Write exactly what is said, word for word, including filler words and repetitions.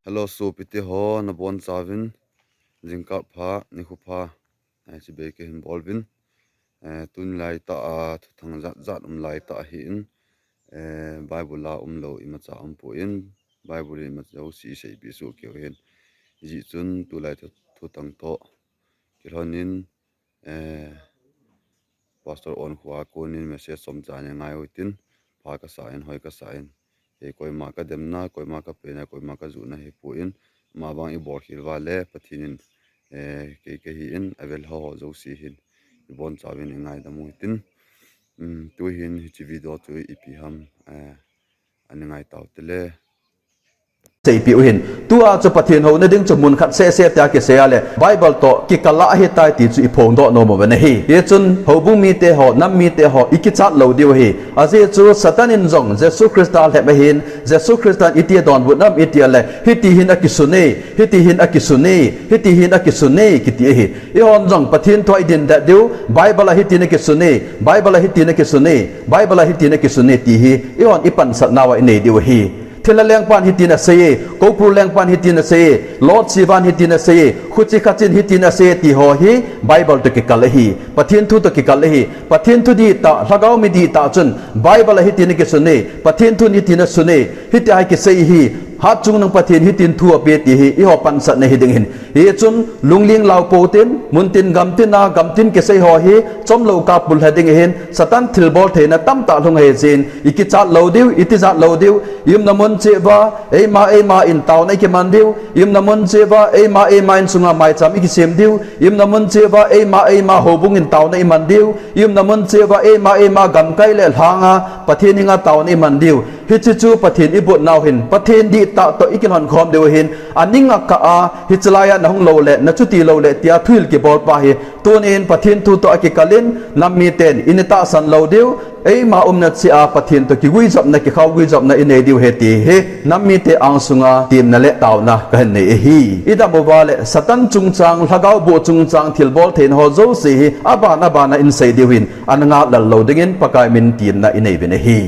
Hello, sopite ho, nabonchauvin jingkah pha, nikho pha, eh, chibai kahin boluvin. Eh, tuni laitah a thuthang jat jat um laitah ahin, eh, Bible a umlou imacha umpon, Bible in imacha jouse iseipeh soh keiyu ahin. Hijeh chun tulai thu, thuthang toh kilhonin, eh, Pastor Onkhoa konin message chomcha nei ngai uhitin, pha kasa in, hoi kasa in. Hei koima kademna, koima kapeina, koima kajuhna hipon, ama vang ibol khel uva le Pathen in, eh, kei kahin, avel ho ho jouse hin ibonchauvin eingaidam uhitin. Um, tuhin hiche video chu ipi ham, eh, ana ngai taute le. Seipeh uhin. Tua chu Pathen houna ding chu mun khat seh seh tia kisei a le Bible toh kikal a ahitai ti chu iphongdoh nom uva ahi. Hichun houbung mite ho, nam mite ho, ikichat lou diu ahi. Ajeh chu Satan in jong Jesu Christa lhep ahin, Jesu Christan iti donbut ham iti a le, hiti hin akisun e, hiti hin akisun e, hiti hin akisun e, kiti ahi. Eihon jong Pathen thua idin det diu, Bible a hitin akisun e, Bible a hitin akisun e, Bible a hitin akisun e, ti hi eihon ipansatnauva inei diu ahi. Thilha lengpan hitin asei e, Koupur lengpan hitin asei e, Lord Shivan hitin asei e, Khuchi Khachin hitin asei e, ti ho hi Bible toh kikal ahi, Pathen thu toh kikal ahi. Pathen thu dihtah, lhagao mi dihtah chun Bible a hitin akisun e, Pathen thun hitin asun e, hitia hi kisei hi, Hatchungnung Pathen hitin thu ape ti hi eiho pansatna hiding ahin. Hichun lungling lau poutin, muntin gamtin a, gamtin kisei ho hi chomlou kah pullha ding ahin, Satan thilbol theina tamtah lhung ahi jeh in, ikichat lou diu, itijat lou diu, iumna mun cheh uva eima eima in taona ikiman diu, iumna mun cheh uva eima eima insunga maicham ikisem diu, iumna mun cheh uva eima eima houbung in taona iman diu, iumna mun cheh uva eima eima gamkai le lhanga Pathen henga taona iman diu. Hiche chu Pathen ibotnau hin, Pathen dihtah toh ikilhon khom diu ahin, aning akah a, hiche laiya nahung lou le, nachuti lou le, tia thuhil kibol pa hi, tunin Pathen thu toh akikal in, nam miten ini tahsan lou diu, eima umna cheh a Pathen toh kiguijopna, kikhao guijopna inei diu ahi ti hi nam mite angsunga temna le taona kahin nei ahi. Idam uva le Satan chungchang, lhagao boh chungchang thilbol theina ho jouse hi aban aban a insei diu ahin, ana ngah lal lou dingin Pakai min temna inei uvin ahi.